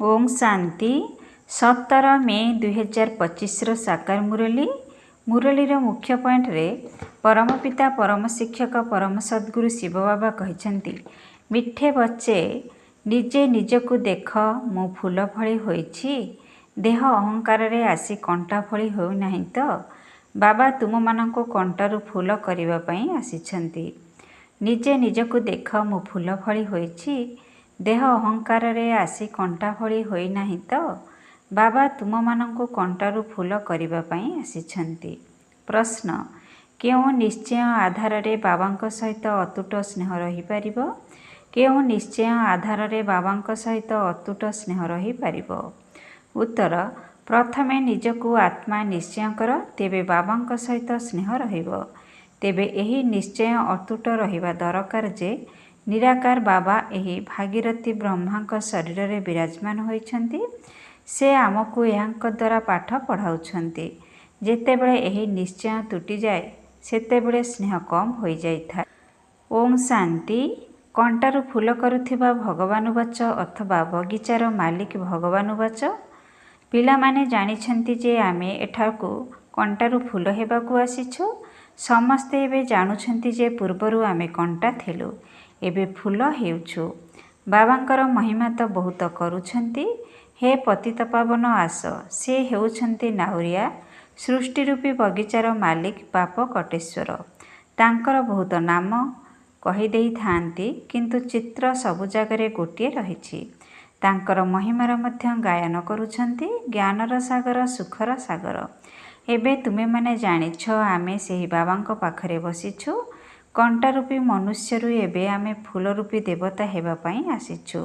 ଓଁ ଶାନ୍ତି। 17 ମେ 2025ର ସାକାର ମୁରଲୀ। ମୁରଲୀର ମୁଖ୍ୟ ପଏଣ୍ଟରେ ପରମପିତା, ପରମ ଶିକ୍ଷକ, ପରମ ସଦ୍ଗୁରୁ ଶିବ ବାବା କହିଛନ୍ତି, ମିଠେ ବଚ୍ଚେ, ନିଜେ ନିଜକୁ ଦେଖ, ମୁଁ ଫୁଲ ଭଳି ହୋଇଛି? ଦେହ ଅହଙ୍କାରରେ ଆସି କଣ୍ଟା ଭଳି ହୋଇନାହିଁ ତ? ବାବା ତୁମମାନଙ୍କୁ କଣ୍ଟାରୁ ଫୁଲ କରିବା ପାଇଁ ଆସିଛନ୍ତି। ନିଜେ ନିଜକୁ ଦେଖ, ମୁଁ ଫୁଲ ଭଳି ହୋଇଛି? ଦେହ ଅହଙ୍କାରରେ ଆସି କଣ୍ଟା ଭଳି ହୋଇନାହିଁ ତ? ବାବା ତୁମମାନଙ୍କୁ କଣ୍ଟାରୁ ଫୁଲ କରିବା ପାଇଁ ଆସିଛନ୍ତି। ପ୍ରଶ୍ନ: କେଉଁ ନିଶ୍ଚୟ ଆଧାରରେ ବାବାଙ୍କ ସହିତ ଅତୁଟ ସ୍ନେହ ରହିପାରିବ? କେଉଁ ନିଶ୍ଚୟ ଆଧାରରେ ବାବାଙ୍କ ସହିତ ଅତୁଟ ସ୍ନେହ ରହିପାରିବ? ଉତ୍ତର: ପ୍ରଥମେ ନିଜକୁ ଆତ୍ମା ନିଶ୍ଚୟ କର, ତେବେ ବାବାଙ୍କ ସହିତ ସ୍ନେହ ରହିବ। ତେବେ ଏହି ନିଶ୍ଚୟ ଅତୁଟ ରହିବା ଦରକାର ଯେ ନିରାକାର ବାବା ଏହି ଭାଗୀରଥି ବ୍ରହ୍ମାଙ୍କ ଶରୀରରେ ବିରାଜମାନ ହୋଇଛନ୍ତି, ସେ ଆମକୁ ଏହାଙ୍କ ଦ୍ୱାରା ପାଠ ପଢ଼ାଉଛନ୍ତି। ଯେତେବେଳେ ଏହି ନିଶ୍ଚୟ ତୁଟିଯାଏ, ସେତେବେଳେ ସ୍ନେହ କମ୍ ହୋଇଯାଇଥାଏ। ଓଁ ଶାନ୍ତି। କଣ୍ଟାରୁ ଫୁଲ କରୁଥିବା ଭଗବାନୁବାଚ ଅଥବା ବଗିଚାର ମାଲିକ ଭଗବାନୁବାଚ। ପିଲାମାନେ ଜାଣିଛନ୍ତି ଯେ ଆମେ ଏଠାକୁ କଣ୍ଟାରୁ ଫୁଲ ହେବାକୁ ଆସିଛୁ। ସମସ୍ତେ ଏବେ ଜାଣୁଛନ୍ତି ଯେ ପୂର୍ବରୁ ଆମେ କଣ୍ଟା ଥିଲୁ, ଏବେ ଫୁଲ ହେଉଛୁ। ବାବାଙ୍କର ମହିମା ତ ବହୁତ କରୁଛନ୍ତି, ହେ ପତିତପାବନ ଆସ। ସେ ହେଉଛନ୍ତି ନାଉରିଆ, ସୃଷ୍ଟିରୂପୀ ବଗିଚାର ମାଲିକ ବାପ କଟେଶ୍ୱର। ତାଙ୍କର ବହୁତ ନାମ କହିଦେଇଥାନ୍ତି, କିନ୍ତୁ ଚିତ୍ର ସବୁ ଜାଗାରେ ଗୋଟିଏ ରହିଛି। ତାଙ୍କର ମହିମାର ମଧ୍ୟ ଗାୟନ କରୁଛନ୍ତି, ଜ୍ଞାନର ସାଗର, ସୁଖର ସାଗର। ଏବେ ତୁମେମାନେ ଜାଣିଛ ଆମେ ସେହି ବାବାଙ୍କ ପାଖରେ ବସିଛୁ। କଣ୍ଟାରୂପୀ ମନୁଷ୍ୟରୁ ଏବେ ଆମେ ଫୁଲରୂପୀ ଦେବତା ହେବା ପାଇଁ ଆସିଛୁ।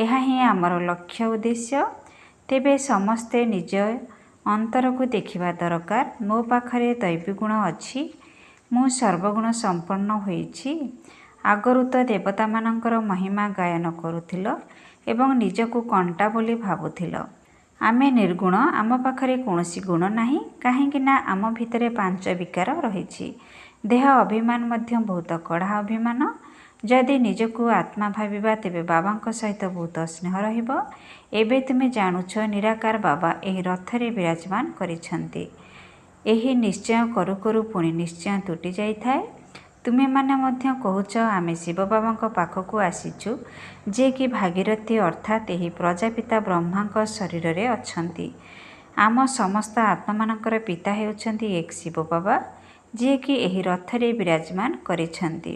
ଏହା ହିଁ ଆମର ଲକ୍ଷ୍ୟ ଉଦ୍ଦେଶ୍ୟ। ତେବେ ସମସ୍ତେ ନିଜ ଅନ୍ତରକୁ ଦେଖିବା ଦରକାର, ମୋ ପାଖରେ ଦୈବୀଗୁଣ ଅଛି? ମୁଁ ସର୍ବଗୁଣ ସମ୍ପନ୍ନ ହୋଇଛି? ଆଗରୁ ତ ଦେବତାମାନଙ୍କର ମହିମା ଗାୟନ କରୁଥିଲ ଏବଂ ନିଜକୁ କଣ୍ଟା ବୋଲି ଭାବୁଥିଲ। ଆମେ ନିର୍ଗୁଣ, ଆମ ପାଖରେ କୌଣସି ଗୁଣ ନାହିଁ, କାହିଁକିନା ଆମ ଭିତରେ ପାଞ୍ଚ ବିକାର ରହିଛି। ଦେହ ଅଭିମାନ ମଧ୍ୟ ବହୁତ କଡ଼ା ଅଭିମାନ। ଯଦି ନିଜକୁ ଆତ୍ମା ଭାବିବା, ତେବେ ବାବାଙ୍କ ସହିତ ବହୁତ ସ୍ନେହ ରହିବ। ଏବେ ତୁମେ ଜାଣୁଛ ନିରାକାର ବାବା ଏହି ରଥରେ ବିରାଜମାନ କରିଛନ୍ତି। ଏହି ନିଶ୍ଚୟ କରୁ କରୁ ପୁଣି ନିଶ୍ଚୟ ତୁଟି ଯାଇଥାଏ। ତୁମେମାନେ ମଧ୍ୟ କହୁଛ, ଆମେ ଶିବ ବାବାଙ୍କ ପାଖକୁ ଆସିଛୁ, ଯିଏକି ଭାଗୀରଥି ଅର୍ଥାତ୍ ଏହି ପ୍ରଜାପିତା ବ୍ରହ୍ମାଙ୍କ ଶରୀରରେ ଅଛନ୍ତି। ଆମ ସମସ୍ତ ଆତ୍ମାମାନଙ୍କର ପିତା ହେଉଛନ୍ତି ଏକ ଶିବ ବାବା, ଯିଏକି ଏହି ରଥରେ ବିରାଜମାନ କରିଛନ୍ତି।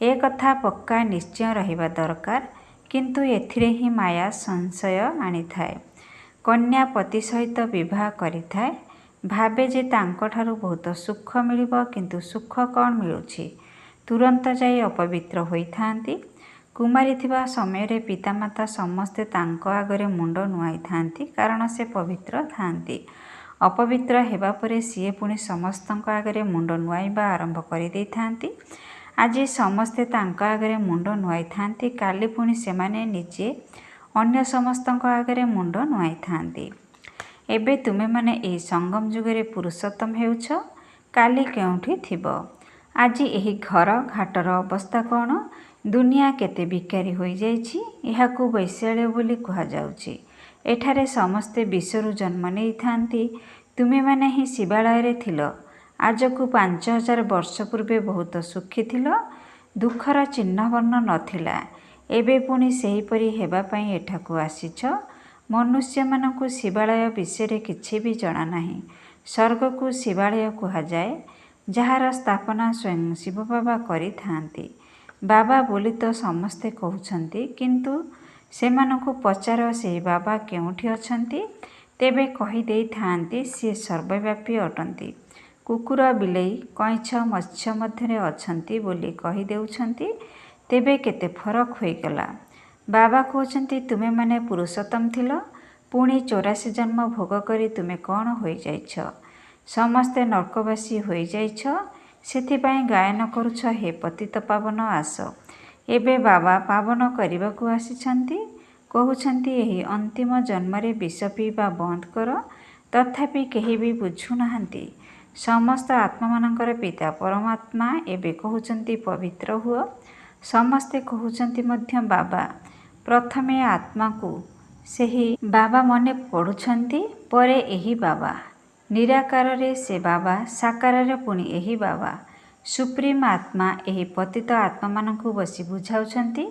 ଏ କଥା ପକ୍କା ନିଶ୍ଚୟ ରହିବା ଦରକାର, କିନ୍ତୁ ଏଥିରେ ହିଁ ମାୟା ସଂଶୟ ଆଣିଥାଏ। କନ୍ୟା ପତି ସହିତ ବିବାହ କରିଥାଏ, ଭାବେ ଯେ ତାଙ୍କଠାରୁ ବହୁତ ସୁଖ ମିଳିବ, କିନ୍ତୁ ସୁଖ କ'ଣ ମିଳୁଛି? ତୁରନ୍ତ ଯାଇ ଅପବିତ୍ର ହୋଇଥାନ୍ତି। କୁମାରୀ ଥିବା ସମୟରେ ପିତାମାତା ସମସ୍ତେ ତାଙ୍କ ଆଗରେ ମୁଣ୍ଡ ନୁଆଁଇଥାନ୍ତି, କାରଣ ସେ ପବିତ୍ର ଥାନ୍ତି। ଅପବିତ୍ର ହେବା ପରେ ସିଏ ପୁଣି ସମସ୍ତଙ୍କ ଆଗରେ ମୁଣ୍ଡ ନୁଆଁଇବା ଆରମ୍ଭ କରିଦେଇଥାନ୍ତି। ଆଜି ସମସ୍ତେ ତାଙ୍କ ଆଗରେ ମୁଣ୍ଡ ନୁଆଁଇଥାନ୍ତି, କାଲି ପୁଣି ସେମାନେ ନିଜେ ଅନ୍ୟ ସମସ୍ତଙ୍କ ଆଗରେ ମୁଣ୍ଡ ନୁଆଁଇଥାନ୍ତି। ଏବେ ତୁମେମାନେ ଏହି ସଙ୍ଗମ ଯୁଗରେ ପୁରୁଷୋତ୍ତମ ହେଉଛ, କାଲି କେଉଁଠି ଥିବ? ଆଜି ଏହି ଘର ଘାଟର ଅବସ୍ଥା କ'ଣ? ଦୁନିଆ କେତେ ଭିକାରୀ ହୋଇଯାଇଛି। ଏହାକୁ ବୈଶ୍ୟାଳୟ ବୋଲି କୁହାଯାଉଛି। ଏଠାରେ ସମସ୍ତେ ବିଷରୁ ଜନ୍ମ ନେଇଥାନ୍ତି। ତୁମେମାନେ ହିଁ ଶିବାଳୟରେ ଥିଲ। ଆଜକୁ 5000 ବର୍ଷ ପୂର୍ବେ ବହୁତ ସୁଖୀ ଥିଲ, ଦୁଃଖର ଚିହ୍ନବର୍ଣ୍ଣ ନଥିଲା। ଏବେ ପୁଣି ସେହିପରି ହେବା ପାଇଁ ଏଠାକୁ ଆସିଛ। ମନୁଷ୍ୟମାନଙ୍କୁ ଶିବାଳୟ ବିଷୟରେ କିଛି ବି ଜଣାନାହିଁ। ସ୍ୱର୍ଗକୁ ଶିବାଳୟ କୁହାଯାଏ, ଯାହାର ସ୍ଥାପନା ସ୍ୱୟଂ ଶିବବାବା କରିଥାନ୍ତି। ବାବା ବୋଲି ତ ସମସ୍ତେ କହୁଛନ୍ତି, କିନ୍ତୁ ସେମାନଙ୍କୁ ପଚାର ସେହି ବାବା କେଉଁଠି ଅଛନ୍ତି, ତେବେ କହିଦେଇଥାନ୍ତି ସିଏ ସର୍ବବ୍ୟାପୀ ଅଟନ୍ତି। କୁକୁର, ବିଲେଇ, କଇଁଛ, ମତ୍ସ୍ୟ ମଧ୍ୟରେ ଅଛନ୍ତି ବୋଲି କହିଦେଉଛନ୍ତି, ତେବେ କେତେ ଫରକ ହୋଇଗଲା। ବାବା କହୁଛନ୍ତି, ତୁମେମାନେ ପୁରୁଷୋତ୍ତମ ଥିଲ, ପୁଣି 84 ଜନ୍ମ ଭୋଗ କରି ତୁମେ କ'ଣ ହୋଇଯାଇଛ? ସମସ୍ତେ ନର୍କବାସୀ ହୋଇଯାଇଛ। ସେଥିପାଇଁ ଗାୟନ କରୁଛ, ହେ ପତିତପାବନ ଆସ। ଏବେ ବାବା ପାବନ କରିବାକୁ ଆସିଛନ୍ତି। କହୁଛନ୍ତି, ଏହି ଅନ୍ତିମ ଜନ୍ମରେ ବିଷ ପିଇବା ବନ୍ଦ କର, ତଥାପି କେହି ବି ବୁଝୁନାହାନ୍ତି। ସମସ୍ତ ଆତ୍ମାମାନଙ୍କର ପିତା ପରମାତ୍ମା ଏବେ କହୁଛନ୍ତି ପବିତ୍ର ହୁଅ। ସମସ୍ତେ କହୁଛନ୍ତି ମଧ୍ୟ ବାବା ପ୍ରଥମେ ଆତ୍ମାକୁ ସେହି ବାବା ମନେ ପଡ଼ୁଛନ୍ତି, ପରେ ଏହି ବାବା। ନିରାକାରରେ ସେ ବାବା, ସାକାରରେ ପୁଣି ଏହି ବାବା। ସୁପ୍ରିମ ଆତ୍ମା ଏହି ପତିତ ଆତ୍ମାମାନଙ୍କୁ ବସି ବୁଝାଉଛନ୍ତି,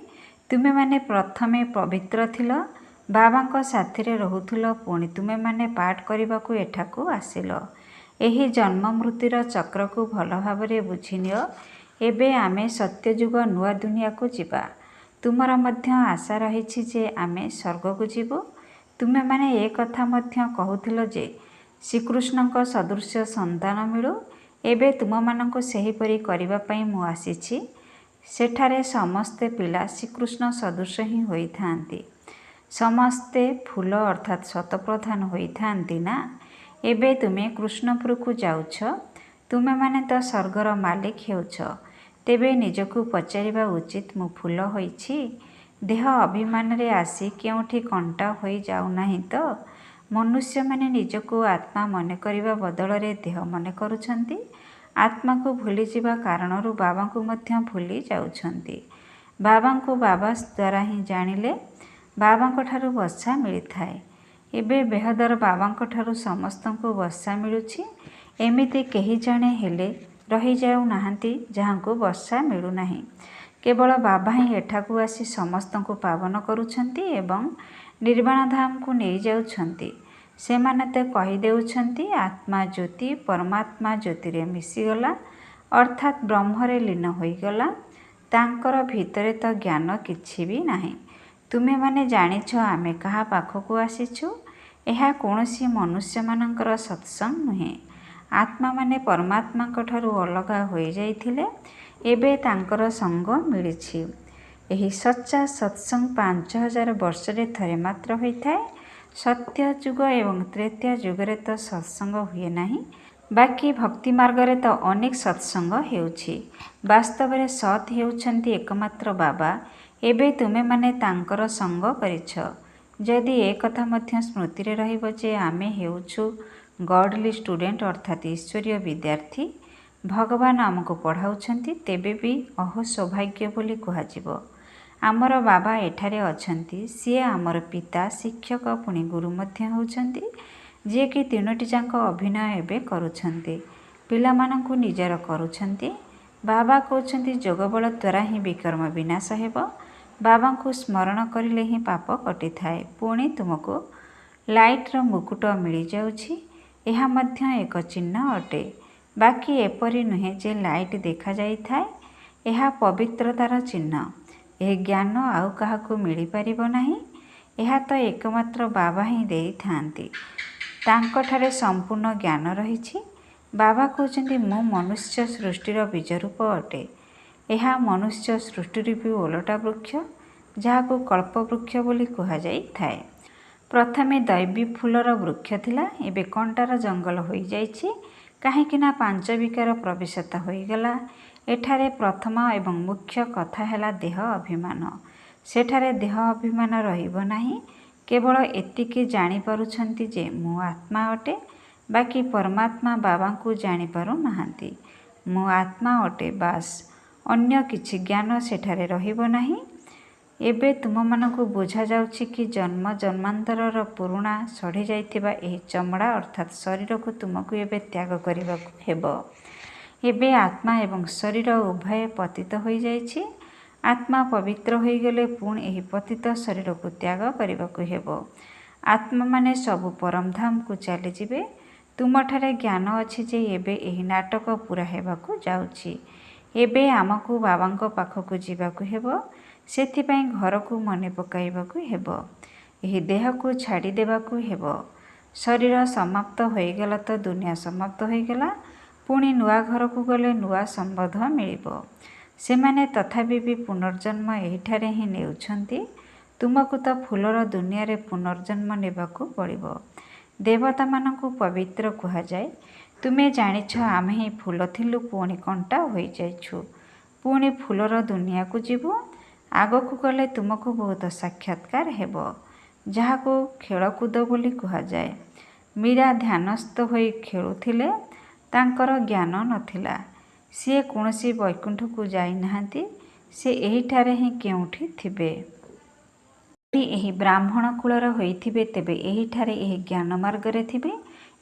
ତୁମେମାନେ ପ୍ରଥମେ ପବିତ୍ର ଥିଲ, ବାବାଙ୍କ ସାଥିରେ ରହୁଥିଲ ପୁଣି ତୁମେମାନେ ପାଠ କରିବାକୁ ଏଠାକୁ ଆସିଲ। ଏହି ଜନ୍ମ-ମୃତ୍ୟୁର ଚକ୍ରକୁ ଭଲ ଭାବରେ ବୁଝିନିଅ। ଏବେ ଆମେ ସତ୍ୟଯୁଗ ନୂଆ ଦୁନିଆକୁ ଯିବା। ତୁମର ମଧ୍ୟ ଆଶା ରହିଛି ଯେ ଆମେ ସ୍ୱର୍ଗକୁ ଯିବୁ। ତୁମେମାନେ ଏକଥା ମଧ୍ୟ କହୁଥିଲ ଯେ ଶ୍ରୀକୃଷ୍ଣଙ୍କ ସଦୃଶ ସନ୍ତାନ ମିଳୁ। ଏବେ ତୁମମାନଙ୍କୁ ସେହିପରି କରିବା ପାଇଁ ମୁଁ ଆସିଛି। ସେଠାରେ ସମସ୍ତେ ପିଲା ଶ୍ରୀକୃଷ୍ଣ ସଦୃଶ ହିଁ ହୋଇଥା'ନ୍ତି। ସମସ୍ତେ ଫୁଲ ଅର୍ଥାତ୍ ସତୋପ୍ରଧାନ ହୋଇଥା'ନ୍ତି ନା। ଏବେ ତୁମେ କୃଷ୍ଣପୁରକୁ ଯାଉଛ। ତୁମେମାନେ ତ ସ୍ୱର୍ଗର ମାଲିକ ହେଉଛ। ତେବେ ନିଜକୁ ପଚାରିବା ଉଚିତ୍ ମୁଁ ଫୁଲ ହୋଇଛି? ଦେହ-ଅଭିମାନରେ ଆସି କେଉଁଠି କଣ୍ଟା ହୋଇଯାଉନାହିଁ ତ? ମନୁଷ୍ୟମାନେ ନିଜକୁ ଆତ୍ମା ମନେ କରିବା ବଦଳରେ ଦେହ ମନେ କରୁଛନ୍ତି। ଆତ୍ମାକୁ ଭୁଲିଯିବା କାରଣରୁ ବାବାଙ୍କୁ ମଧ୍ୟ ଭୁଲି ଯାଉଛନ୍ତି। ବାବାଙ୍କୁ ବାବା ଦ୍ୱାରା ହିଁ ଜାଣିଲେ ବାବାଙ୍କଠାରୁ ବର୍ସା ମିଳିଥାଏ। ଏବେ ବେହଦର ବାବାଙ୍କଠାରୁ ସମସ୍ତଙ୍କୁ ବର୍ସା ମିଳୁଛି। ଏମିତି କେହି ଜଣେ ହେଲେ ରହିଯାଉନାହାଁନ୍ତି ଯାହାଙ୍କୁ ବର୍ସା ମିଳୁନାହିଁ। କେବଳ ବାବା ହିଁ ଏଠାକୁ ଆସି ସମସ୍ତଙ୍କୁ ପାବନ କରୁଛନ୍ତି ଏବଂ ନିର୍ବାଣଧାମକୁ ନେଇଯାଉଛନ୍ତି। ସେମାନେ ତ କହିଦେଉଛନ୍ତି ଆତ୍ମା ଜ୍ୟୋତି ପରମାତ୍ମା ଜ୍ୟୋତିରେ ମିଶିଗଲା ଅର୍ଥାତ୍ ବ୍ରହ୍ମରେ ଲୀନ ହୋଇଗଲା। ତାଙ୍କର ଭିତରେ ତ ଜ୍ଞାନ କିଛି ବି ନାହିଁ। ତୁମେମାନେ ଜାଣିଛ ଆମେ କାହା ପାଖକୁ ଆସିଛୁ। ଏହା କୌଣସି ମନୁଷ୍ୟମାନଙ୍କର ସତ୍ସଙ୍ଗ ନୁହେଁ। ଆତ୍ମାମାନେ ପରମାତ୍ମାଙ୍କଠାରୁ ଅଲଗା ହୋଇଯାଇଥିଲେ, ଏବେ ତାଙ୍କର ସଙ୍ଗ ମିଳିଛି। ଏହି ସଚ୍ଚା ସତ୍ସଙ୍ଗ 5000 ବର୍ଷରେ ଥରେ ମାତ୍ର ହୋଇଥାଏ। ସତ୍ୟଯୁଗ ଏବଂ ତ୍ରେତୟା ଯୁଗରେ ତ ସତ୍ସଙ୍ଗ ହୁଏ ନାହିଁ। ବାକି ଭକ୍ତିମାର୍ଗରେ ତ ଅନେକ ସତ୍ସଙ୍ଗ ହେଉଛି। ବାସ୍ତବରେ ସତ୍ ହେଉଛନ୍ତି ଏକମାତ୍ର ବାବା। ଏବେ ତୁମେମାନେ ତାଙ୍କର ସଙ୍ଗ କରିଛ। ଯଦି ଏକଥା ମଧ୍ୟ ସ୍ମୃତିରେ ରହିବ ଯେ ଆମେ ହେଉଛୁ ଗଡ୍ଲି ଷ୍ଟୁଡେଣ୍ଟ ଅର୍ଥାତ୍ ଈଶ୍ୱରୀୟ ବିଦ୍ୟାର୍ଥୀ, ଭଗବାନ ଆମକୁ ପଢ଼ାଉଛନ୍ତି, ତେବେ ବି ଅହୋ ସୌଭାଗ୍ୟ ବୋଲି କୁହାଯିବ। ଆମର ବାବା ଏଠାରେ ଅଛନ୍ତି, ସିଏ ଆମର ପିତା, ଶିକ୍ଷକ ପୁଣି ଗୁରୁ ମଧ୍ୟ ହେଉଛନ୍ତି, ଯିଏକି ତିନୋଟିଯାକ ଅଭିନୟ ଏବେ କରୁଛନ୍ତି। ପିଲାମାନଙ୍କୁ ନିଜର କରୁଛନ୍ତି। ବାବା କହୁଛନ୍ତି ଯୋଗବଳ ଦ୍ୱାରା ହିଁ ବିକର୍ମ ବିନାଶ ହେବ। ବାବାଙ୍କୁ ସ୍ମରଣ କରିଲେ ହିଁ ପାପ କଟିଥାଏ। ପୁଣି ତୁମକୁ ଲାଇଟ୍ର ମୁକୁଟ ମିଳିଯାଉଛି। ଏହା ମଧ୍ୟ ଏକ ଚିହ୍ନ ଅଟେ। ବାକି ଏପରି ନୁହେଁ ଯେ ଲାଇଟ୍ ଦେଖାଯାଇଥାଏ। ଏହା ପବିତ୍ରତାର ଚିହ୍ନ। ଏହି ଜ୍ଞାନ ଆଉ କାହାକୁ ମିଳିପାରିବ ନାହିଁ। ଏହା ତ ଏକମାତ୍ର ବାବା ହିଁ ଦେଇଥା'ନ୍ତି। ତାଙ୍କଠାରେ ସମ୍ପୂର୍ଣ୍ଣ ଜ୍ଞାନ ରହିଛି। ବାବା କହୁଛନ୍ତି ମୁଁ ମନୁଷ୍ୟ ସୃଷ୍ଟିର ବୀଜରୂପ ଅଟେ। ଏହା ମନୁଷ୍ୟ ସୃଷ୍ଟିରୂପୀ ଓଲଟା ବୃକ୍ଷ, ଯାହାକୁ କଳ୍ପବୃକ୍ଷ ବୋଲି କୁହାଯାଇଥାଏ। ପ୍ରଥମେ ଦୈବୀ ଫୁଲର ବୃକ୍ଷ ଥିଲା, ଏବେ କଣ୍ଟାର ଜଙ୍ଗଲ ହୋଇଯାଇଛି। କାହିଁକିନା ପାଞ୍ଚ ବିକାର ପ୍ରବେଶତା ହୋଇଗଲା। ଏଠାରେ ପ୍ରଥମ ଏବଂ ମୁଖ୍ୟ କଥା ହେଲା ଦେହ ଅଭିମାନ। ସେଠାରେ ଦେହ ଅଭିମାନ ରହିବ ନାହିଁ। କେବଳ ଏତିକି ଜାଣିପାରୁଛନ୍ତି ଯେ ମୁଁ ଆତ୍ମା ଅଟେ, ବାକି ପରମାତ୍ମା ବାବାଙ୍କୁ ଜାଣିପାରୁନାହାଁନ୍ତି। ମୁଁ ଆତ୍ମା ଅଟେ ବାସ୍, ଅନ୍ୟ କିଛି ଜ୍ଞାନ ସେଠାରେ ରହିବ ନାହିଁ। ଏବେ ତୁମମାନଙ୍କୁ ବୁଝାଯାଉଛି କି ଜନ୍ମ-ଜନ୍ମାନ୍ତରର ପୁରୁଣା ସଢ଼ିଯାଇଥିବା ଏହି ଚମଡ଼ା ଅର୍ଥାତ୍ ଶରୀରକୁ ତୁମକୁ ଏବେ ତ୍ୟାଗ କରିବାକୁ ହେବ। ଏବେ ଆତ୍ମା ଏବଂ ଶରୀର ଉଭୟେ ପତିତ ହୋଇଯାଇଛି। ଆତ୍ମା ପବିତ୍ର ହୋଇଗଲେ ପୁଣି ଏହି ପତିତ ଶରୀରକୁ ତ୍ୟାଗ କରିବାକୁ ହେବ। ଆତ୍ମାମାନେ ସବୁ ପରମଧାମକୁ ଚାଲିଯିବେ। ତୁମଠାରେ ଜ୍ଞାନ ଅଛି ଯେ ଏବେ ଏହି ନାଟକ ପୂରା ହେବାକୁ ଯାଉଛି। ଏବେ ଆମକୁ ବାବାଙ୍କ ପାଖକୁ ଯିବାକୁ ହେବ, ସେଥିପାଇଁ ଘରକୁ ମନେ ପକାଇବାକୁ ହେବ। ଏହି ଦେହକୁ ଛାଡ଼ିଦେବାକୁ ହେବ। ଶରୀର ସମାପ୍ତ ହୋଇଗଲା ତ ଦୁନିଆ ସମାପ୍ତ ହୋଇଗଲା। ପୁଣି ନୂଆ ଘରକୁ ଗଲେ ନୂଆ ସମ୍ବନ୍ଧ ମିଳିବ। ସେମାନେ ତଥାପି ବି ପୁନର୍ଜନ୍ମ ଏହିଠାରେ ହିଁ ନେଉଛନ୍ତି। ତୁମକୁ ତ ଫୁଲର ଦୁନିଆରେ ପୁନର୍ଜନ୍ମ ନେବାକୁ ପଡ଼ିବ। ଦେବତାମାନଙ୍କୁ ପବିତ୍ର କୁହାଯାଏ। ତୁମେ ଜାଣିଛ ଆମେ ହିଁ ଫୁଲ ଥିଲୁ ପୁଣି କଣ୍ଟା ହୋଇଯାଇଛୁ। ପୁଣି ଫୁଲର ଦୁନିଆକୁ ଯିବୁ। ଆଗକୁ ଗଲେ ତୁମକୁ ବହୁତ ସାକ୍ଷାତକାର ହେବ, ଯାହାକୁ ଖେଳକୁଦ ବୋଲି କୁହାଯାଏ। ମୀରା ଧ୍ୟାନସ୍ଥ ହୋଇ ଖେଳୁଥିଲେ, ତାଙ୍କର ଜ୍ଞାନ ନଥିଲା। ସିଏ କୌଣସି ବୈକୁଣ୍ଠକୁ ଯାଇନାହାଁନ୍ତି, ସେ ଏହିଠାରେ ହିଁ କେଉଁଠି ଥିବେ। ଏହି ବ୍ରାହ୍ମଣ କୁଳର ହୋଇଥିବେ ତେବେ ଏହିଠାରେ ଏହି ଜ୍ଞାନ ମାର୍ଗରେ ଥିବେ।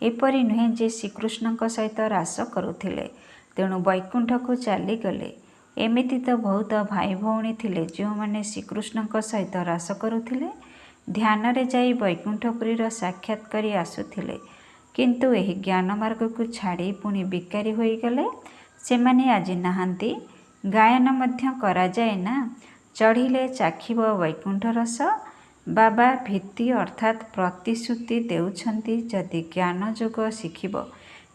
ଏପରି ନୁହେଁ ଯେ ଶ୍ରୀକୃଷ୍ଣଙ୍କ ସହିତ ରାସ କରୁଥିଲେ, ତେଣୁ ବୈକୁଣ୍ଠକୁ ଚାଲିଗଲେ। ଏମିତି ତ ବହୁତ ଭାଇ ଭଉଣୀ ଥିଲେ ଯେଉଁମାନେ ଶ୍ରୀକୃଷ୍ଣଙ୍କ ସହିତ ରାସ କରୁଥିଲେ। ଧ୍ୟାନରେ ଯାଇ ବୈକୁଣ୍ଠପୁରୀର ସାକ୍ଷାତ କରି ଆସୁଥିଲେ। କିନ୍ତୁ ଏହି ଜ୍ଞାନ ମାର୍ଗକୁ ଛାଡ଼ି ପୁଣି ବିକାରୀ ହୋଇଗଲେ। ସେମାନେ ଆଜି ନାହାନ୍ତି। ଗାୟନ ମଧ୍ୟ କରାଯାଏ ନା, ଚଢ଼ିଲେ ଚାଖିବ ବୈକୁଣ୍ଠ ରସ। ବାବା ଭିତ୍ତି ଅର୍ଥାତ୍ ପ୍ରତିଶ୍ରୁତି ଦେଉଛନ୍ତି, ଯଦି ଜ୍ଞାନ ଯୋଗ ଶିଖିବ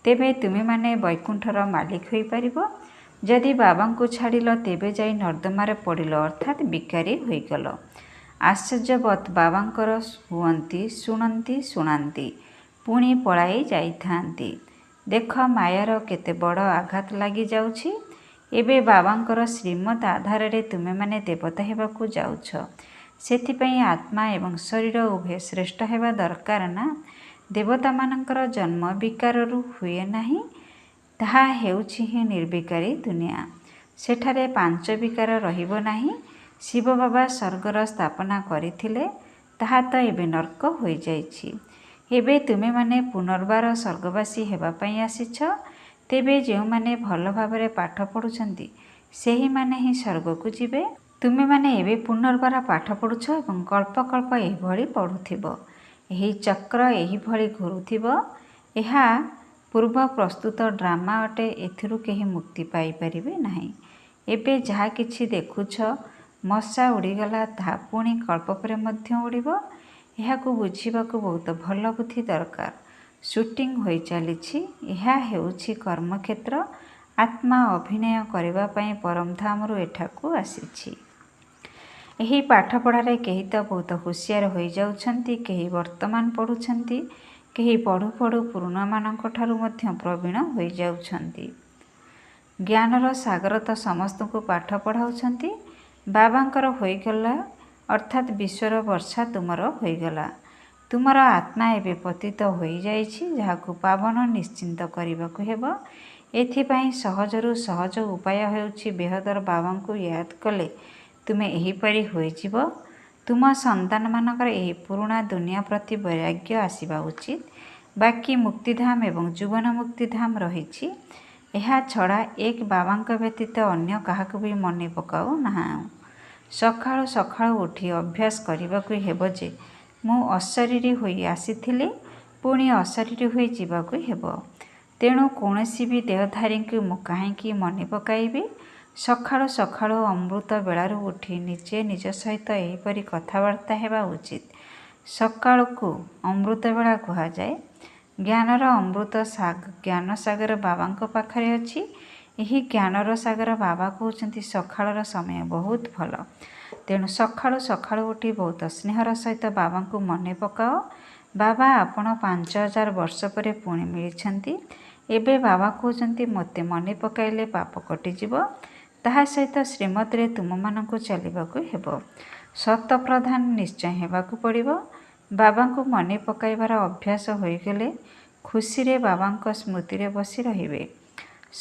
ତେବେ ତୁମେମାନେ ବୈକୁଣ୍ଠର ମାଲିକ ହୋଇପାରିବ। ଯଦି ବାବାଙ୍କୁ ଛାଡ଼ିଲ ତେବେ ଯାଇ ନର୍ଦ୍ଦମାରେ ପଡ଼ିଲ ଅର୍ଥାତ୍ ବିକାରୀ ହୋଇଗଲ। ଆଶ୍ଚର୍ଯ୍ୟବତ୍ ବାବାଙ୍କର ହୁଅନ୍ତି, ଶୁଣନ୍ତି, ଶୁଣାନ୍ତି, ପୁଣି ପଳାଇ ଯାଇଥାନ୍ତି। ଦେଖ ମାୟାର କେତେ ବଡ଼ ଆଘାତ ଲାଗିଯାଉଛି। ଏବେ ବାବାଙ୍କର ଶ୍ରୀମତ ଆଧାରରେ ତୁମେମାନେ ଦେବତା ହେବାକୁ ଯାଉଛ। ସେଥିପାଇଁ ଆତ୍ମା ଏବଂ ଶରୀର ଉଭୟ ଶ୍ରେଷ୍ଠ ହେବା ଦରକାର ନା। ଦେବତାମାନଙ୍କର ଜନ୍ମ ବିକାରରୁ ହୁଏ ନାହିଁ। ତାହା ହେଉଛି ହିଁ ନିର୍ବିକାରୀ ଦୁନିଆ। ସେଠାରେ ପାଞ୍ଚ ବିକାର ରହିବ ନାହିଁ। ଶିବ ବାବା ସ୍ୱର୍ଗର ସ୍ଥାପନା କରିଥିଲେ, ତାହା ତ ଏବେ ନର୍କ ହୋଇଯାଇଛି। ଏବେ ତୁମେମାନେ ପୁନର୍ବାର ସ୍ୱର୍ଗବାସୀ ହେବା ପାଇଁ ଆସିଛ। ତେବେ ଯେଉଁମାନେ ଭଲ ଭାବରେ ପାଠ ପଢ଼ୁଛନ୍ତି ସେହିମାନେ ହିଁ ସ୍ୱର୍ଗକୁ ଯିବେ। ତୁମେମାନେ ଏବେ ପୁନର୍ବାର ପାଠ ପଢ଼ୁଛ ଏବଂ କଳ୍ପ କଳ୍ପ ଏହିଭଳି ପଢ଼ୁଥିବ। ଏହି ଚକ୍ର ଏହିଭଳି ଘୁରୁଥିବ। ଏହା ପୂର୍ବ ପ୍ରସ୍ତୁତ ଡ୍ରାମା ଅଟେ। ଏଥିରୁ କେହି ମୁକ୍ତି ପାଇପାରିବେ ନାହିଁ। ଏବେ ଯାହା କିଛି ଦେଖୁଛ, ମଶା ଉଡ଼ିଗଲା, ତାହା ପୁଣି କଳ୍ପ ପରେ ମଧ୍ୟ ଉଡ଼ିବ। ଏହାକୁ ବୁଝିବାକୁ ବହୁତ ଭଲ ବୁଦ୍ଧି ଦରକାର। ସୁଟିଂ ହୋଇ ଚାଲିଛି। ଏହା ହେଉଛି କର୍ମକ୍ଷେତ୍ର। ଆତ୍ମା ଅଭିନୟ କରିବା ପାଇଁ ପରମଧାମରୁ ଏଠାକୁ ଆସିଛି। ଏହି ପାଠପଢ଼ାରେ କେହି ତ ବହୁତ ହୁସିଆର ହୋଇଯାଉଛନ୍ତି, କେହି ବର୍ତ୍ତମାନ ପଢ଼ୁଛନ୍ତି, କେହି ପଢ଼ୁ ପଢ଼ୁ ପୁରୁଣାମାନଙ୍କଠାରୁ ମଧ୍ୟ ପ୍ରବୀଣ ହୋଇଯାଉଛନ୍ତି। ଜ୍ଞାନର ସାଗର ତ ସମସ୍ତଙ୍କୁ ପାଠ ପଢ଼ାଉଛନ୍ତି। ବାବାଙ୍କର ହୋଇଗଲା ଅର୍ଥାତ୍ ବିଶ୍ୱର ବର୍ଷା ତୁମର ହୋଇଗଲା। ତୁମର ଆତ୍ମା ଏବେ ପତିତ ହୋଇଯାଇଛି, ଯାହାକୁ ପାବନ ନିଶ୍ଚିନ୍ତ କରିବାକୁ ହେବ। ଏଥିପାଇଁ ସହଜରୁ ସହଜ ଉପାୟ ହେଉଛି ବେହଦର ବାବାଙ୍କୁ ୟାଦ କଲେ ତୁମେ ଏହିପରି ହୋଇଯିବ। ତୁମ ସନ୍ତାନମାନଙ୍କର ଏହି ପୁରୁଣା ଦୁନିଆ ପ୍ରତି ବୈରାଗ୍ୟ ଆସିବା ଉଚିତ। ବାକି ମୁକ୍ତିଧାମ ଏବଂ ଜୀବନ ମୁକ୍ତିଧାମ ରହିଛି। ଏହା ଛଡ଼ା ଏକ ବାବାଙ୍କ ବ୍ୟତୀତ ଅନ୍ୟ କାହାକୁ ବି ମନେ ପକାଉ ନାହୁଁ। ସକାଳୁ ସକାଳୁ ଉଠି ଅଭ୍ୟାସ କରିବାକୁ ହେବ ଯେ ମୁଁ ଅଶରୀରୀ ହୋଇ ଆସିଥିଲି, ପୁଣି ଅଶରୀରୀ ହୋଇ ଯିବାକୁ ହେବ। ତେଣୁ କୌଣସି ବି ଦେହଧାରୀଙ୍କୁ ମୁଁ କାହିଁକି ମନେ ପକାଇବି? ସକାଳୁ ସକାଳୁ ଅମୃତ ବେଳାରୁ ଉଠି ନିଜେ ନିଜ ସହିତ ଏହିପରି କଥାବାର୍ତ୍ତା ହେବା ଉଚିତ। ସକାଳକୁ ଅମୃତ ବେଳା କୁହାଯାଏ। ଜ୍ଞାନର ଅମୃତ ଜ୍ଞାନ ସାଗର ବାବାଙ୍କ ପାଖରେ ଅଛି। ଏହି ଜ୍ଞାନର ସାଗର ବାବା କହୁଛନ୍ତି ସକାଳର ସମୟ ବହୁତ ଭଲ। ତେଣୁ ସକାଳୁ ସକାଳୁ ଉଠି ବହୁତ ସ୍ନେହର ସହିତ ବାବାଙ୍କୁ ମନେ ପକାଅ। ବାବା ଆପଣ 5000 ବର୍ଷ ପରେ ପୁଣି ମିଳିଛନ୍ତି। ଏବେ ବାବା କହୁଛନ୍ତି ମୋତେ ମନେ ପକାଇଲେ ପାପ କଟିଯିବ। ତାହା ସହିତ ଶ୍ରୀମତରେ ତୁମମାନଙ୍କୁ ଚାଲିବାକୁ ହେବ। ସତପ୍ରଧାନ ନିଶ୍ଚୟ ହେବାକୁ ପଡ଼ିବ। ବାବାଙ୍କୁ ମନେ ପକାଇବାର ଅଭ୍ୟାସ ହୋଇଗଲେ ଖୁସିରେ ବାବାଙ୍କ ସ୍ମୃତିରେ ବସି ରହିବେ।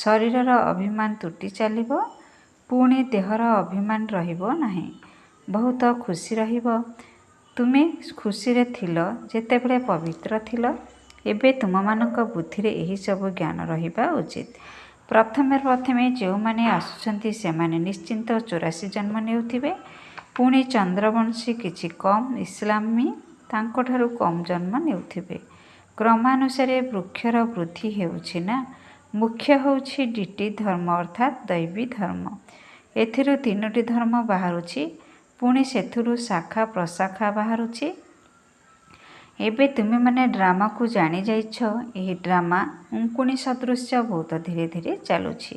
ଶରୀରର ଅଭିମାନ ତୁଟି ଚାଲିବ, ପୁଣି ଦେହର ଅଭିମାନ ରହିବ ନାହିଁ। ବହୁତ ଖୁସି ରହିବ। ତୁମେ ଖୁସିରେ ଥିଲ ଯେତେବେଳେ ପବିତ୍ର ଥିଲ। ଏବେ ତୁମମାନଙ୍କ ବୁଦ୍ଧିରେ ଏହିସବୁ ଜ୍ଞାନ ରହିବା ଉଚିତ। ପ୍ରଥମେ ପ୍ରଥମେ ଯେଉଁମାନେ ଆସୁଛନ୍ତି ସେମାନେ ନିଶ୍ଚିନ୍ତ 84 ଜନ୍ମ ନେଉଥିବେ। ପୁଣି ଚନ୍ଦ୍ରବଂଶୀ କିଛି କମ୍, ଇସଲାମୀ ତାଙ୍କଠାରୁ କମ୍ ଜନ୍ମ ନେଉଥିବେ। କ୍ରମାନୁସାରେ ବୃକ୍ଷର ବୃଦ୍ଧି ହେଉଛି ନା। ମୁଖ୍ୟ ହେଉଛି ଡିଟି ଧର୍ମ ଅର୍ଥାତ୍ ଦୈବୀ ଧର୍ମ। ଏଥିରୁ 3ଟି ଧର୍ମ ବାହାରୁଛି, ପୁଣି ସେଥିରୁ ଶାଖା ପ୍ରଶାଖା ବାହାରୁଛି। ଏବେ ତୁମେମାନେ ଡ୍ରାମାକୁ ଜାଣିଯାଇଛ। ଏହି ଡ୍ରାମା ଉଙ୍କୁଣି ସଦୃଶ ବହୁତ ଧୀରେ ଧୀରେ ଚାଲୁଛି।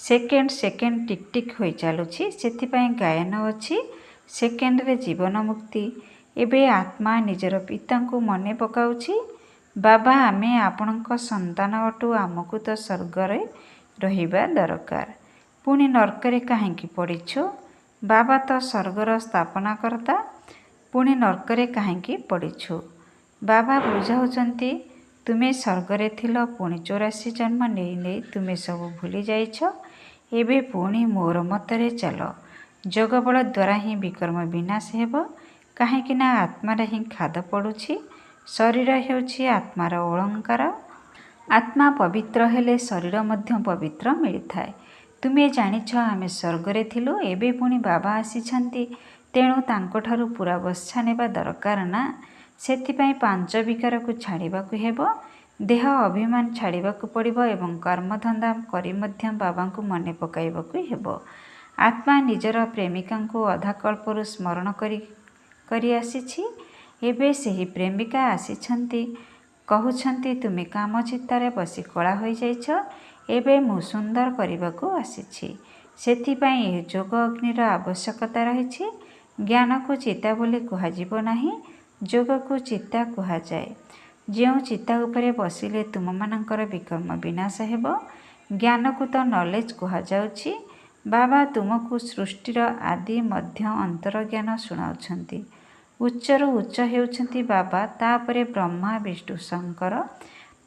ସେକେଣ୍ଡ ସେକେଣ୍ଡ ଟିକ୍ ଟିକ୍ ହୋଇ ଚାଲୁଛି। ସେଥିପାଇଁ ଗାୟନ ଅଛି ସେକେଣ୍ଡରେ ଜୀବନ ମୁକ୍ତି। ଏବେ ଆତ୍ମା ନିଜର ପିତାଙ୍କୁ ମନେ ପକାଉଛି। ବାବା ଆମେ ଆପଣଙ୍କ ସନ୍ତାନ ଅଟୁ, ଆମକୁ ତ ସ୍ୱର୍ଗରେ ରହିବା ଦରକାର, ପୁଣି ନର୍କରେ କାହିଁକି ପଡ଼ିଛୁ? ବାବା ତ ସ୍ୱର୍ଗର ସ୍ଥାପନାକର୍ତ୍ତା, ପୁଣି ନର୍କରେ କାହିଁକି ପଡ଼ିଛୁ? ବାବା ବୁଝାଉଛନ୍ତି ତୁମେ ସ୍ୱର୍ଗରେ ଥିଲ, ପୁଣି 84 ଜନ୍ମ ନେଇ ନେଇ ତୁମେ ସବୁ ଭୁଲି ଯାଇଛ। ଏବେ ପୁଣି ମୋର ମତରେ ଚାଲ। ଯୋଗବଳ ଦ୍ୱାରା ହିଁ ବିକର୍ମ ବିନାଶ ହେବ। କାହିଁକି ନା ଆତ୍ମାରେ ହିଁ ଖାଦ ପଡ଼ୁଛି। ଶରୀର ହେଉଛି ଆତ୍ମାର ଅଳଙ୍କାର। ଆତ୍ମା ପବିତ୍ର ହେଲେ ଶରୀର ମଧ୍ୟ ପବିତ୍ର ମିଳିଥାଏ। ତୁମେ ଜାଣିଛ ଆମେ ସ୍ୱର୍ଗରେ ଥିଲୁ, ଏବେ ପୁଣି ବାବା ଆସିଛନ୍ତି, ତେଣୁ ତାଙ୍କଠାରୁ ପୂରା ବତ୍ସା ନେବା ଦରକାର ନା। ସେଥିପାଇଁ ପାଞ୍ଚ ବିକାରକୁ ଛାଡ଼ିବାକୁ ହେବ, ଦେହ ଅଭିମାନ ଛାଡ଼ିବାକୁ ପଡ଼ିବ ଏବଂ କର୍ମଧନ୍ଦା କରି ମଧ୍ୟ ବାବାଙ୍କୁ ମନେ ପକାଇବାକୁ ହେବ। ଆତ୍ମା ନିଜର ପ୍ରେମିକାଙ୍କୁ ଅଧାକଳ୍ପରୁ ସ୍ମରଣ କରି କରି ଆସିଛି। ଏବେ ସେହି ପ୍ରେମିକା ଆସିଛନ୍ତି, କହୁଛନ୍ତି ତୁମେ କାମ ଚିତାରେ ବସି କଳା ହୋଇଯାଇଛ, ଏବେ ମୁଁ ସୁନ୍ଦର କରିବାକୁ ଆସିଛି। ସେଥିପାଇଁ ଏହି ଯୋଗ ଅଗ୍ନିର ଆବଶ୍ୟକତା ରହିଛି। ଜ୍ଞାନକୁ ଚିତା ବୋଲି କୁହାଯିବ ନାହିଁ, ଯୋଗକୁ ଚିତା କୁହାଯାଏ। ଯେଉଁ ଚିତା ଉପରେ ବସିଲେ ତୁମମାନଙ୍କର ବିକର୍ମ ବିନାଶ ହେବ। ଜ୍ଞାନକୁ ତ ନଲେଜ କୁହାଯାଉଛି। ବାବା ତୁମକୁ ସୃଷ୍ଟିର ଆଦି ମଧ୍ୟ ଅନ୍ତର ଜ୍ଞାନ ଶୁଣାଉଛନ୍ତି। ଉଚ୍ଚରୁ ଉଚ୍ଚ ହେଉଛନ୍ତି ବାବା, ତାପରେ ବ୍ରହ୍ମା, ବିଷ୍ଣୁ, ଶଙ୍କର,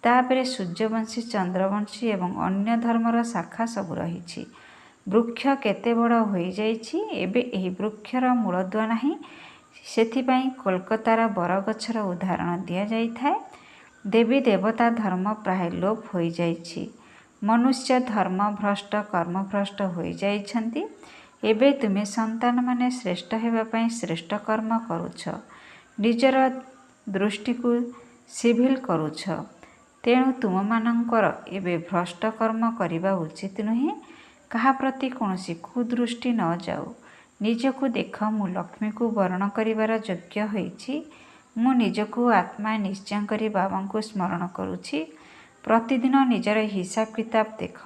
ତାପରେ ସୂର୍ଯ୍ୟବଂଶୀ, ଚନ୍ଦ୍ରବଂଶୀ ଏବଂ ଅନ୍ୟ ଧର୍ମର ଶାଖା ସବୁ ରହିଛି। ବୃକ୍ଷ କେତେ ବଡ଼ ହୋଇଯାଇଛି, ଏବେ ଏହି ବୃକ୍ଷର ମୂଳଦୁଆ ନାହିଁ। ସେଥିପାଇଁ କୋଲକାତାର ବରଗଛର ଉଦାହରଣ ଦିଆଯାଇଥାଏ। ଦେବୀ ଦେବତା ଧର୍ମ ପ୍ରାୟ ଲୋପ ହୋଇଯାଇଛି। ମନୁଷ୍ୟ ଧର୍ମ ଭ୍ରଷ୍ଟ, କର୍ମଭ୍ରଷ୍ଟ ହୋଇଯାଇଛନ୍ତି। ଏବେ ତୁମେ ସନ୍ତାନମାନେ ଶ୍ରେଷ୍ଠ ହେବା ପାଇଁ ଶ୍ରେଷ୍ଠ କର୍ମ କରୁଛ, ନିଜର ଦୃଷ୍ଟିକୁ ସିଭିଲ କରୁଛ। ତେଣୁ ତୁମମାନଙ୍କର ଏବେ ଭ୍ରଷ୍ଟ କର୍ମ କରିବା ଉଚିତ ନୁହେଁ। କାହା ପ୍ରତି କୌଣସି କୁଦୃଷ୍ଟି ନ ଯାଉ। ନିଜକୁ ଦେଖ, ମୁଁ ଲକ୍ଷ୍ମୀକୁ ବରଣ କରିବାର ଯୋଗ୍ୟ ହୋଇଛି। ମୁଁ ନିଜକୁ ଆତ୍ମା ନିଶ୍ଚୟ କରି ବାବାଙ୍କୁ ସ୍ମରଣ କରୁଛି। ପ୍ରତିଦିନ ନିଜର ହିସାବ କିତାବ ଦେଖ।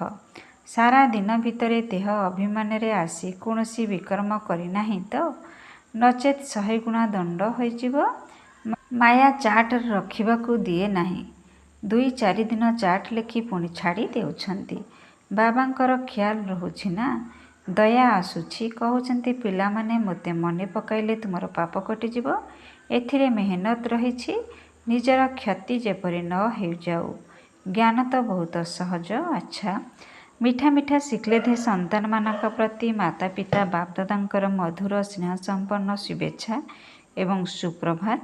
ସାରା ଦିନ ଭିତରେ ଦେହ ଅଭିମାନରେ ଆସି କୌଣସି ବିକର୍ମ କରିନାହିଁ ତ? ନଚେତ୍ 100 ଗୁଣା ଦଣ୍ଡ ହୋଇଯିବ। ମାୟା ଚାର୍ଟ ରଖିବାକୁ ଦିଏ ନାହିଁ। 2-4 ଦିନ ଚାର୍ଟ ଲେଖି ପୁଣି ଛାଡ଼ି ଦେଉଛନ୍ତି। ବାବାଙ୍କର ଖିଆଲ ରହୁଛି ନା, ଦୟା ଆସୁଛି। କହୁଛନ୍ତି ପିଲାମାନେ ମୋତେ ମନେ ପକାଇଲେ ତୁମର ପାପ କଟିଯିବ। ଏଥିରେ ମେହନତ ରହିଛି, ନିଜର କ୍ଷତି ଯେପରି ନ ହୋଇଯାଉ। ଜ୍ଞାନ ତ ବହୁତ ସହଜ। ଆଚ୍ଛା, ମିଠା ମିଠା ସିକ୍ଲେଧେ ସନ୍ତାନମାନଙ୍କ ପ୍ରତି ମାତା ପିତା ବାପଦାଦାଙ୍କର ମଧୁର ସ୍ନେହ ସମ୍ପନ୍ନ ଶୁଭେଚ୍ଛା ଏବଂ ସୁପ୍ରଭାତ।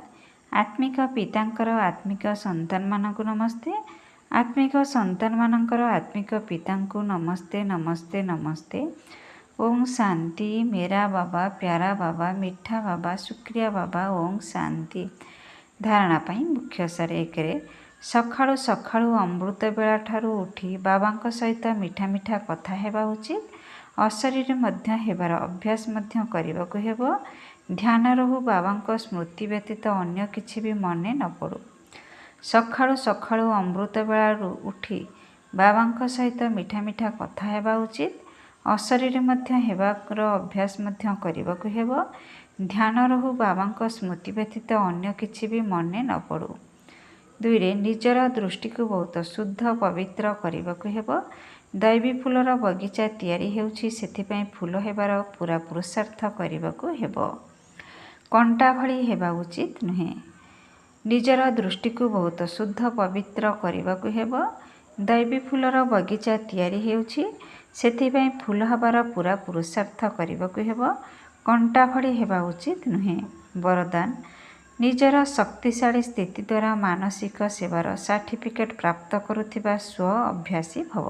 ଆତ୍ମିକ ପିତାଙ୍କର ଆତ୍ମିକ ସନ୍ତାନମାନଙ୍କୁ ନମସ୍ତେ। ଆତ୍ମିକ ସନ୍ତାନମାନଙ୍କର ଆତ୍ମିକ ପିତାଙ୍କୁ ନମସ୍ତେ, ନମସ୍ତେ, ନମସ୍ତେ। ଓಂ ଶାନ୍ତି। ମେରା ବାବା, ପ୍ୟାରା ବାବା, ମିଠା ବାବା, ଶୁକ୍ରିୟା ବାବା, ଓଂ ଶାନ୍ତି। ଧାରଣା ପାଇଁ ମୁଖ୍ୟ ସାର 1ରେ ସକାଳୁ ସକାଳୁ ଅମୃତ ବେଳା ଠାରୁ ଉଠି ବାବାଙ୍କ ସହିତ ମିଠା ମିଠା କଥା ହେବା ଉଚିତ। ଅଶରୀର ମଧ୍ୟ ହେବାର ଅଭ୍ୟାସ ମଧ୍ୟ କରିବାକୁ ହେବ। ଧ୍ୟାନ ରହୁ, ବାବାଙ୍କ ସ୍ମୃତି ବ୍ୟତୀତ ଅନ୍ୟ କିଛି ବି ମନେ ନ ପଡ଼ୁ। ସକାଳୁ ସକାଳୁ ଅମୃତ ବେଳାରୁ ଉଠି ବାବାଙ୍କ ସହିତ ମିଠା ମିଠା କଥା ହେବା ଉଚିତ। ଅଶରୀର ମଧ୍ୟ ହେବାର ଅଭ୍ୟାସ ମଧ୍ୟ କରିବାକୁ ହେବ। ଧ୍ୟାନ ରହୁ, ବାବାଙ୍କ ସ୍ମୃତି ବ୍ୟତୀତ ଅନ୍ୟ କିଛି ବି ମନେ ନ ପଡ଼ୁ। 2ରେ ନିଜର ଦୃଷ୍ଟିକୁ ବହୁତ ଶୁଦ୍ଧ ପବିତ୍ର କରିବାକୁ ହେବ। ଦୈବୀ ଫୁଲର ବଗିଚା ତିଆରି ହେଉଛି, ସେଥିପାଇଁ ଫୁଲ ହେବାର ପୂରା ପୁରୁଷାର୍ଥ କରିବାକୁ ହେବ। କଣ୍ଟା ଭଳି ହେବା ଉଚିତ ନୁହେଁ। ନିଜର ଦୃଷ୍ଟିକୁ ବହୁତ ଶୁଦ୍ଧ ପବିତ୍ର କରିବାକୁ ହେବ। ଦୈବୀ ଫୁଲର ବଗିଚା ତିଆରି ହେଉଛି, ସେଥିପାଇଁ ଫୁଲ ହେବାର ପୂରା ପୁରୁଷାର୍ଥ କରିବାକୁ ହେବ। କଣ୍ଟା ଭଳି ହେବା ଉଚିତ ନୁହେଁ। ବରଦାନ, ନିଜର ଶକ୍ତିଶାଳୀ ସ୍ଥିତି ଦ୍ୱାରା ମାନସିକ ସେବାର ସାର୍ଟିଫିକେଟ୍ ପ୍ରାପ୍ତ କରୁଥିବା ସ୍ୱ ଅଭ୍ୟାସୀ ଭବ।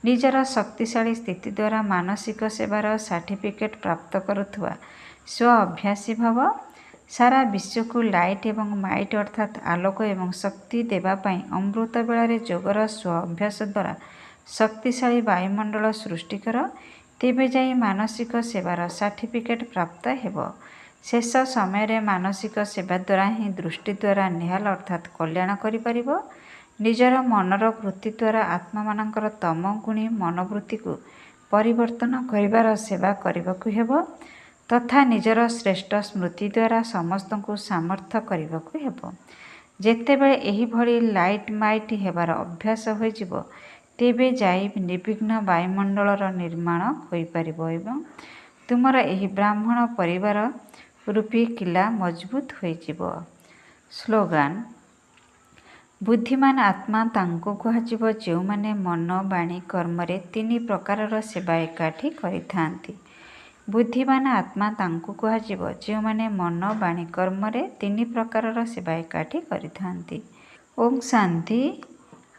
ନିଜର ଶକ୍ତିଶାଳୀ ସ୍ଥିତି ଦ୍ୱାରା ମାନସିକ ସେବାର ସାର୍ଟିଫିକେଟ୍ ପ୍ରାପ୍ତ କରୁଥିବା ସ୍ୱ ଅଭ୍ୟାସୀ ଭବ। ସାରା ବିଶ୍ୱକୁ ଲାଇଟ୍ ଏବଂ ମାଇଟ୍ ଅର୍ଥାତ୍ ଆଲୋକ ଏବଂ ଶକ୍ତି ଦେବା ପାଇଁ ଅମୃତ ବେଳାରେ ଯୋଗର ସ୍ୱ ଅଭ୍ୟାସ ଦ୍ୱାରା ଶକ୍ତିଶାଳୀ ବାୟୁମଣ୍ଡଳ ସୃଷ୍ଟି କର, ତେବେ ଯାଇ ମାନସିକ ସେବାର ସାର୍ଟିଫିକେଟ୍ ପ୍ରାପ୍ତ ହେବ। ଶେଷ ସମୟରେ ମାନସିକ ସେବା ଦ୍ୱାରା ହିଁ ଦୃଷ୍ଟି ଦ୍ୱାରା ନିହାଲ ଅର୍ଥାତ୍ କଲ୍ୟାଣ କରିପାରିବ। ନିଜର ମନର ବୃତ୍ତି ଦ୍ୱାରା ଆତ୍ମାମାନଙ୍କର ତମଗୁଣୀ ମନୋବୃତ୍ତିକୁ ପରିବର୍ତ୍ତନ କରିବାର ସେବା କରିବାକୁ ହେବ ତଥା ନିଜର ଶ୍ରେଷ୍ଠ ସ୍ମୃତି ଦ୍ୱାରା ସମସ୍ତଙ୍କୁ ସାମର୍ଥ୍ୟ କରିବାକୁ ହେବ। ଯେତେବେଳେ ଏହିଭଳି ଲାଇଟ୍ ମାଇଟ୍ ହେବାର ଅଭ୍ୟାସ ହୋଇଯିବ, ତେବେ ଯାଇ ନିର୍ବିଘ୍ନ ବାୟୁମଣ୍ଡଳର ନିର୍ମାଣ ହୋଇପାରିବ ଏବଂ ତୁମର ଏହି ବ୍ରାହ୍ମଣ ପରିବାର ରୂପୀ କିଲା ମଜବୁତ ହୋଇଯିବ। ସ୍ଲୋଗାନ, ବୁଦ୍ଧିମାନ ଆତ୍ମା ତାଙ୍କୁ କୁହାଯିବ ଯେଉଁମାନେ ମନ, ବାଣୀ, କର୍ମରେ 3 ପ୍ରକାରର ସେବା ଏକାଠି କରିଥାନ୍ତି। ବୁଦ୍ଧିବାନ ଆତ୍ମା ତାଙ୍କୁ କୁହାଯିବ ଯେଉଁମାନେ ମନ, ବାଣୀ, କର୍ମରେ ତିନି ପ୍ରକାରର ସେବା ଏକାଠି କରିଥାନ୍ତି। ଓଁ ଶାନ୍ତି।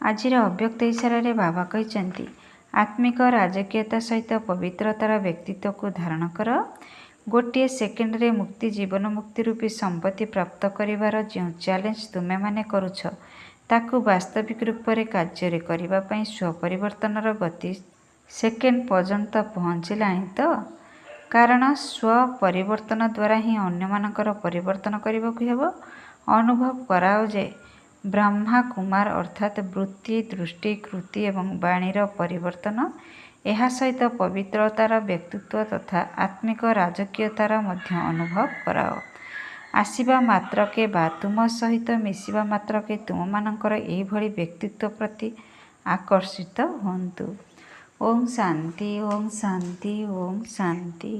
ଆଜିର ଅବ୍ୟକ୍ତ ଇଶାରାରେ ବାବା କହିଛନ୍ତି, ଆତ୍ମିକ ରାଜକୀୟତା ସହିତ ପବିତ୍ରତାର ବ୍ୟକ୍ତିତ୍ୱକୁ ଧାରଣ କର। ଗୋଟିଏ ସେକେଣ୍ଡରେ ମୁକ୍ତି ଜୀବନ ମୁକ୍ତି ରୂପୀ ସମ୍ପତ୍ତି ପ୍ରାପ୍ତ କରିବାର ଯେଉଁ ଚ୍ୟାଲେଞ୍ଜ ତୁମେମାନେ କରୁଛ, ତାକୁ ବାସ୍ତବିକ ରୂପରେ କାର୍ଯ୍ୟରେ କରିବା ପାଇଁ ସ୍ୱପରିବର୍ତ୍ତନର ଗତି ସେକେଣ୍ଡ ପର୍ଯ୍ୟନ୍ତ ପହଞ୍ଚିଲାଣି ତ? କାରଣ ସ୍ୱପରିବର୍ତ୍ତନ ଦ୍ୱାରା ହିଁ ଅନ୍ୟମାନଙ୍କର ପରିବର୍ତ୍ତନ କରିବାକୁ ହେବ। ଅନୁଭବ କରାଅ ଯେ ବ୍ରହ୍ମାକୁମାର ଅର୍ଥାତ୍ ବୃତ୍ତି, ଦୃଷ୍ଟି, କୃତି ଏବଂ ବାଣୀର ପରିବର୍ତ୍ତନ, ଏହା ସହିତ ପବିତ୍ରତାର ବ୍ୟକ୍ତିତ୍ୱ ତଥା ଆତ୍ମିକ ରାଜକୀୟତାର ମଧ୍ୟ ଅନୁଭବ କରାଅ। ଆସିବା ମାତ୍ରକେ ବା ତୁମ ସହିତ ମିଶିବା ମାତ୍ରକେ ତୁମମାନଙ୍କର ଏହିଭଳି ବ୍ୟକ୍ତିତ୍ୱ ପ୍ରତି ଆକର୍ଷିତ ହୁଅନ୍ତୁ। ଓଁ ଶାନ୍ତି, ଓଁ ଶାନ୍ତି, ଓଁ ଶାନ୍ତି।